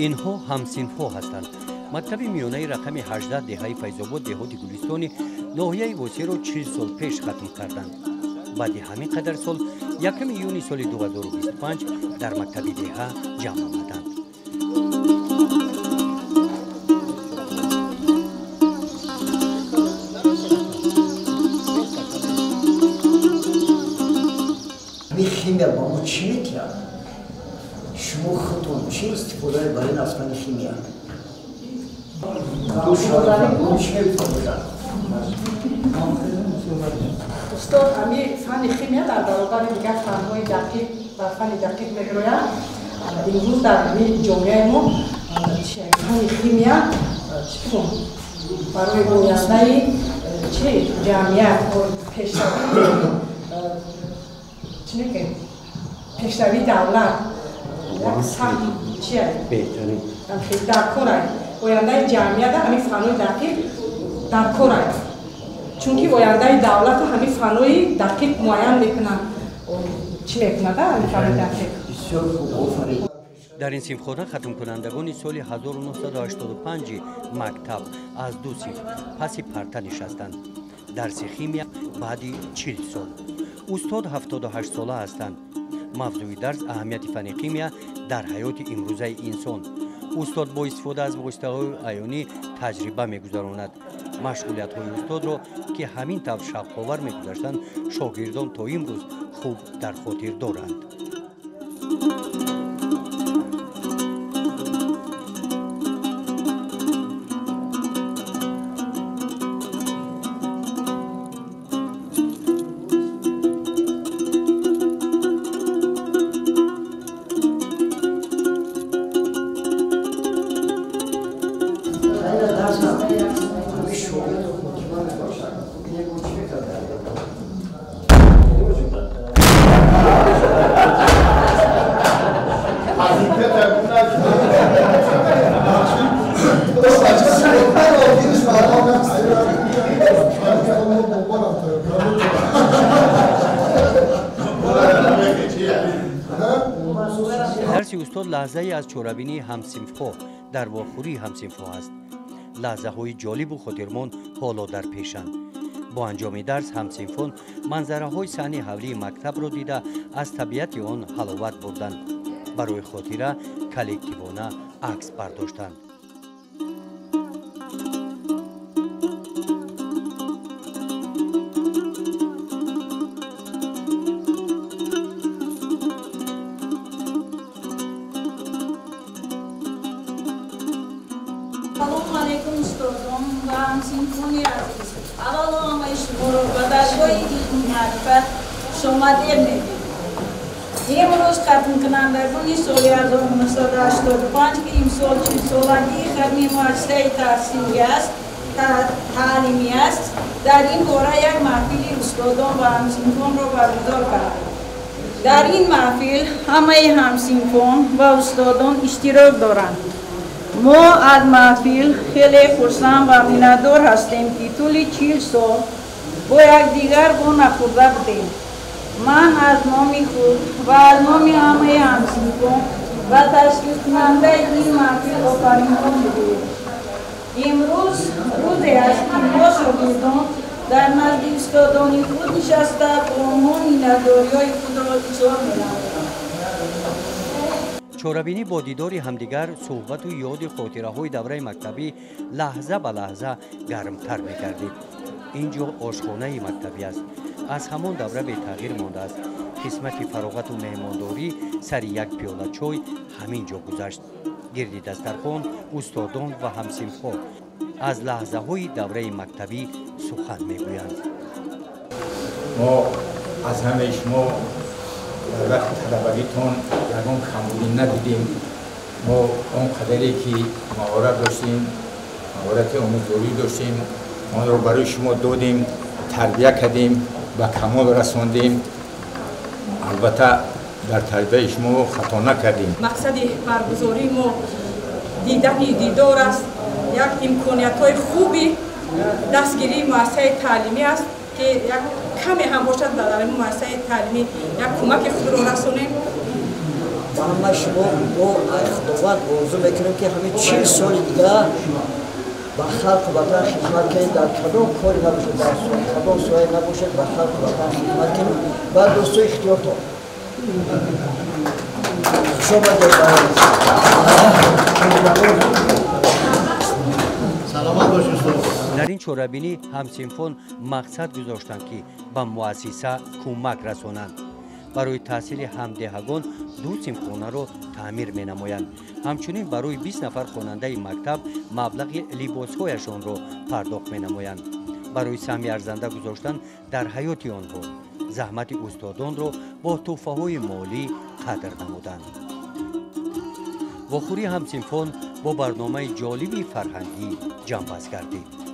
Инҳо ҳамсинфҳо ҳастанд. Мактаби миёнаи рақами 18 деҳаи Файзобод, деҳоти Гулистони ноҳияи Восеро 40 сол пеш хатм карданд. Баъди ҳамин қадар сол 1 июни соли 2025 дар мактаби деҳа ҷамъ омаданд. Химия ба мо чӣ метиҳад? Шумо худтон чӣ истифода мебаред аз фанни химия? Устод, ами фанни химия дар баробари дигар фанҳои дақиқ ва фанни дақиқ мегӯяд. Имрӯз дар ҳамин ҷомеаи мо фанни химия барои ояндаи чи ҷамъият, пешравӣ, чӣ мегӯем, пешравии давлат як саҳм чия дар корай. Ояндаи ҷамъията ҳамин фанҳои дақиқ дар корай, чунки ояндаи давлату ҳамин фанҳои дақиқ муайян мекунанд. Чӣ мекунад ҳамин фанҳои дақиқ? Дар ин синфхона хатмкунандагони соли 1985 мактаб аз ду синф паси парта нишастанд. Дарси химия баъди 40 сол. Устод 78 сола ҳастанд. Мавзӯи дарс аҳамияти фанни химия дар ҳаёти имрӯзаи инсон. Устод бо истифода аз воситаҳои аёнӣ таҷриба мегузаронад. Машғулиятҳои устодро, ки ҳамин тавр шавқовар мегузаштанд, шогирдон то имрӯз хуб дар хотир доранд. Дарси устод лаҳзае аз чорабинии ҳамсинфҳо дар вохӯрии ҳамсинфҳо аст. Лаҳзаҳои ҷолибу хотирмон ҳоло дар пешанд. Бо анҷоми дарс ҳамсинфон манзараҳои саҳни ҳавлии мактабро дида, аз табиати он ҳаловат бурданд. Барои хотира коллективона акс бардоштанд. Салому алайкум, устодон ва ҳамсинфони азиз. Аввало ҳамаи шуморо ба даргоҳи илму маърифат хушомадед мегӯем. Имрӯз хатмкунандагони соли 1985, ки имсол чилсолагии хатми муассисаи таҳсилӣ аст, таълимӣ аст, дар ин бора як маҳфили устодон ва ҳамсинфонро баргузор кардем. Дар ин маҳфил ҳамаи ҳамсинфон ва устодон иштирок доранд. Мо аз маҳфил хеле хурсанд ва миннатдор ҳастем, ки тӯли 40 сол бо якдигар во нахӯрда будем. Ман аз номи худ ва аз номи ҳамаи ҳамсинфон ва ташкилкунандаи ин маҳфил офаринҳо мегӯем. Имрӯз рӯзе аст, ки мо шогирдон дар назди устодони худ нишаста, бо онҳо миннатдориҳои худро изҳор менамоем. Чорабинӣ бо дидори ҳамдигар, суҳбату ёди хотираҳои давраи мактабӣ лаҳза ба лаҳза гармтар мегардид. Ин ҷо ошхонаи мактабӣ аст. Аз ҳамон давра бетағйир мондааст. Қисмати фароғату меҳмондорӣ сари як пиёла чой ҳамин ҷо гузашт. Гирди дастархон устодон ва ҳамсинфҳо аз лаҳзаҳои давраи мактабӣ сухан мегӯянд. Мо аз ҳамаи шумо дар вақти талабагитон ягон камбудӣ надидем. Мо он қадаре ки маҳорат доштем, маҳорати омӯзгорӣ доштем, онро барои шумо додем, тарбия кардем, ба камол расондем. Албатта, дар тарбияи шумо хато накардем. Мақсади баргузории мо дидани дидор аст, як имкониятҳои хуби дастгирии муассисаи таълимӣ аст, ки як каме ҳам бошад дар муассисаи таълимӣ як кӯмаки худро расонем. Ба ҳама шумо бо Худованд орзу мекунем, ки ҳамин 40 соли дига ба халқу ватан хизмат кунед, дар кадом кори набошад, дар кадом соҳае набошад, ба халқу ватан хизмат кунед ва дӯстои ихтиёртон. Хуш омадед. Саломат бошед, устод. Дар ин чорабинӣ ҳамсинфон мақсад гузоштанд, ки ба муассиса кӯмак расонанд. Барои таҳсили ҳамдеҳагон ду синфхонаро таъмир менамоянд. Ҳамчунин барои 20 нафар хонандаи мактаб маблағи либосҳояшонро пардохт менамоянд. Барои саҳми арзанда гузоштан дар ҳаёти онҳо заҳмати устодонро бо тӯҳфаҳои молӣ қадр намуданд. Вохӯрии ҳамсинфон бо барномаи ҷолиби фарҳангӣ ҷамъбаст гардид.